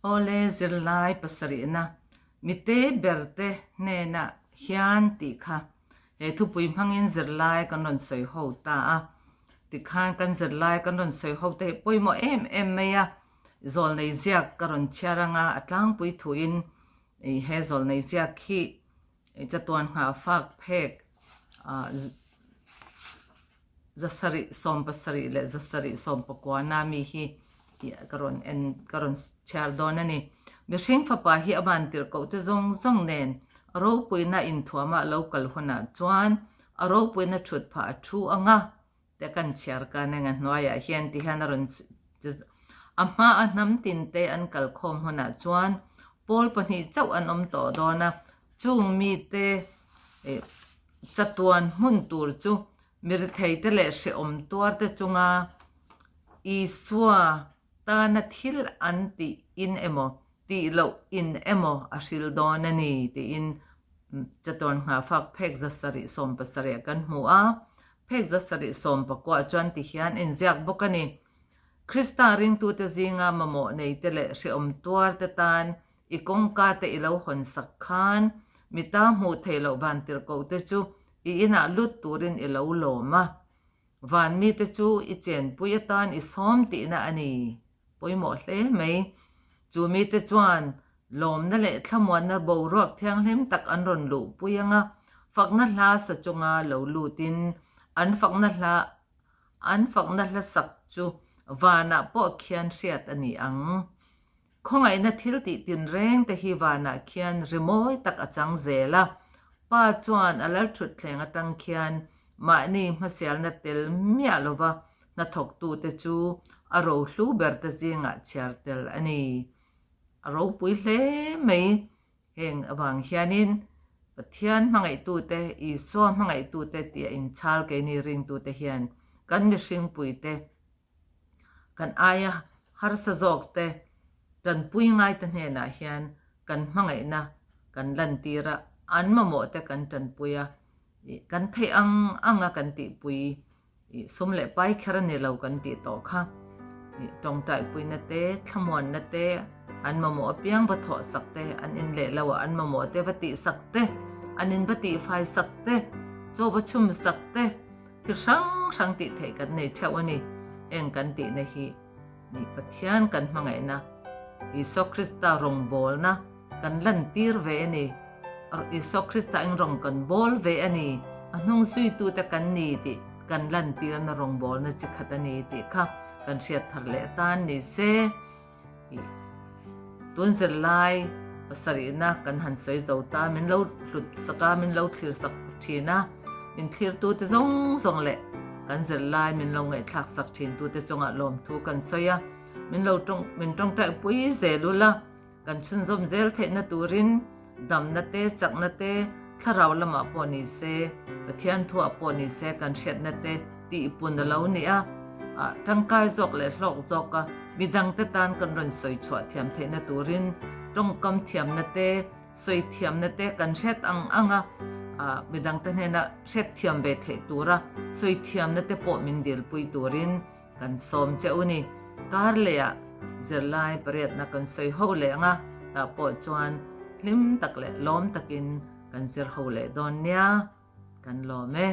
Awle zirlai pasarihna mite berte hnenah hian tih kha he thupui hmangin zirlai kan rawn sawi ho ta a, tikhan kan zirlai kan rawn sawi ho te hi pawimawh em em mai a, zawlnei ziak ka rawn chhiar anga a tlangpui thuin he zawlnei ziak hi Chatuan nghah fak phek zasarih 70 leh zasarih sawmpakuana mi hi ka rawn en ka rawn chhiar dawn a ni. Mihring fapa hi a van tirh koh te zawng zawng nen a ropuina inthuama a lo kal hunah chuan a ropuina thut phah a thu ang a, te kan chhiar kan eng a hnuaiah hian ti hian a rawn a hma a hnam tin te an kal khawm hunah chuan pawl pahnih chauh an awm tawh dawn a, chung mite chatuan hmun tur chu mirethei te leh hrehawm tuar te chunga Isua tana thil an tih in emaw tih loh in emaw a hril dawn a ni tiin chatuan nghahfak phek 770 ah kan hmu a. Phek 719 chuan ti hian inziak bawk a ni. Krista ringtute zinga mamawh neite leh hrehawm tuarte tan i kawngka te i lo hawn sak khan mita hmuh theih loh vantirhkohte chu i inah lut turin i lo lawm a. Van mite chu i chenpui atan i sawm tihna a ni. Pawimawh hle mai. Chu mite chuan lawmna leh thlamuanna boruak thianghlim tak an rawn luhpui ang a, fakna hla sa chunga lo lutin an fakna hla an fakna hla sak chu vanah pawh khian hriat a ni ang. Khawngaihna thil tih tinreng te hi vanah khian rimawi tak a chang zel a, Pa chuan a lalthutthleng atang khian mahni hmasialna tel miah lova hnathawktute chu a rohlu berte zingah chhiar tel a ni. A ropui hle mai. Heng avang hianin Pathian hmangaihtute, Isua hmangaihtute tia inchhal keini ringtute hian kan mihringpuite, Kan aia harsa zawkte tanpui ngaite hnenah hian kan hmangaihna kan lantir a, an mamawhte kan tanpui a, kan theih ang anga kan tihpui sum leh pai kher a ni lo kan tih tawh kha. Tawngtaihpuina te, thlamuanna te, an mamawh apiang va thawh sak te, an in leh lo ah an mamawh te va tih sak te, an in va tihfai sak te, chaw va chhum sak te, Thil hrang hrang tih theih kan nei theuh a ni. Eng kan tihna hi ni Pathian kan hmangaihna, Isua Krista rawngbawlna kan lantir ve a ni. Isua Krista eng rawng kan bawl ve a ni, a hnung zuitute kan ni tih kan lantirna rawngbawlna chi khat a ni tih kha kan hriat thar leh atan ni se. Tun zirlai pasarihna kan han sawi zo ta, min lo hlut sak a, min lo thlir sak thin a, min thlirtute zawng zawng leh kan zirlai min lo ngaihthlak sak thintute chungah lawmthu kan sawi a, min lo tawng min tawngtai pui zel ula, kan chhunzawm zel theihna turin Damna te, chakna te, thlarau lamah pawh ni se, Pathian thuah pawh ni se kan hriatna te tihpun a lo ni a, tangkai zawk leh hlawk zawka midangte tan kan rawn sawi chhuah thiam theihna turin tawngkam thiamna te, sawi thiamna te kan hriat ang ang a, midangte hnena hriat thiam ve theih tura sawi thiamna te pawh min dilpui turin Kan sawm che u ni. Kar lehah zirlai pariatna kan sawi ho leh ang a, tah pawh chuan hlim tak leh lawm takin kan zir ho leh dawn nia. Kan lawm e.